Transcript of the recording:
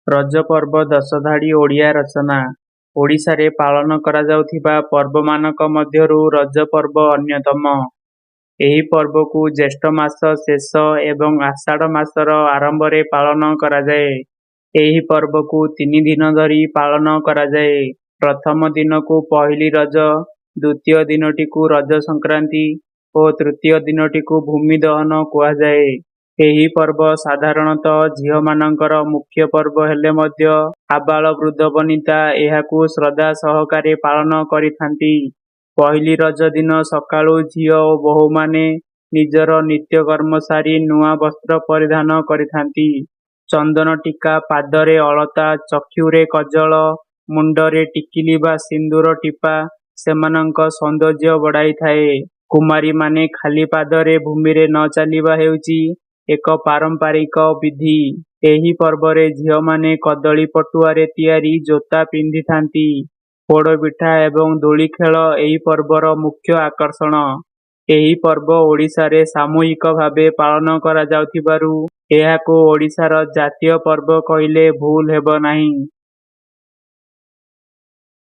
ରଜ ପର୍ବ ଦଶଧାଡ଼ି ଓଡ଼ିଆ ରଚନା। ଓଡ଼ିଶାରେ ପାଳନ କରାଯାଉଥିବା ପର୍ବମାନଙ୍କ ମଧ୍ୟରୁ ରଜ ପର୍ବ ଅନ୍ୟତମ। ଏହି ପର୍ବକୁ ଜ୍ୟେଷ୍ଠ ମାସ ଶେଷ ଏବଂ ଆଷାଢ଼ ମାସର ଆରମ୍ଭରେ ପାଳନ କରାଯାଏ। ଏହି ପର୍ବକୁ ତିନିଦିନ ଧରି ପାଳନ କରାଯାଏ। ପ୍ରଥମ ଦିନକୁ ପହିଲି ରଜ, ଦ୍ୱିତୀୟ ଦିନଟିକୁ ରଜ ସଂକ୍ରାନ୍ତି ଓ ତୃତୀୟ ଦିନଟିକୁ ଭୂମି ଦହନ କୁହାଯାଏ। ଏହି ପର୍ବ ସାଧାରଣତଃ ଝିଅମାନଙ୍କର ମୁଖ୍ୟ ପର୍ବ ହେଲେ ମଧ୍ୟ ଆବାଳବୃଦ୍ଧବନିତା ଏହାକୁ ଶ୍ରଦ୍ଧା ସହକାରେ ପାଳନ କରିଥାନ୍ତି। ପହିଲି ରଜ ଦିନ ସକାଳୁ ଝିଅ ଓ ବୋହୂମାନେ ନିଜର ନିତ୍ୟକର୍ମ ସାରି ନୂଆ ବସ୍ତ୍ର ପରିଧାନ କରିଥାନ୍ତି। ଚନ୍ଦନ ଟିକା, ପାଦରେ ଅଳତା, ଚକ୍ଷୁରେ କଜଳ, ମୁଣ୍ଡରେ ଟିକିଲି ବା ସିନ୍ଦୁର ଟିପା ସେମାନଙ୍କ ସୌନ୍ଦର୍ଯ୍ୟ ବଢ଼ାଇଥାଏ। କୁମାରୀମାନେ ଖାଲି ପାଦରେ ଭୂମିରେ ନ ଚାଲିବା ହେଉଛି ଏକ ପାରମ୍ପରିକ ବିଧି। ଏହି ପର୍ବରେ ଝିଅମାନେ କଦଳୀ ପଟୁଆରେ ତିଆରି ଜୋତା ପିନ୍ଧିଥାନ୍ତି। ପୋଡ଼ପିଠା ଏବଂ ଦୋଳି ଖେଳ ଏହି ପର୍ବର ମୁଖ୍ୟ ଆକର୍ଷଣ। ଏହି ପର୍ବ ଓଡ଼ିଶାରେ ସାମୂହିକ ଭାବେ ପାଳନ କରାଯାଉଥିବାରୁ ଏହାକୁ ଓଡ଼ିଶାର ଜାତୀୟ ପର୍ବ କହିଲେ ଭୁଲ ହେବ ନାହିଁ।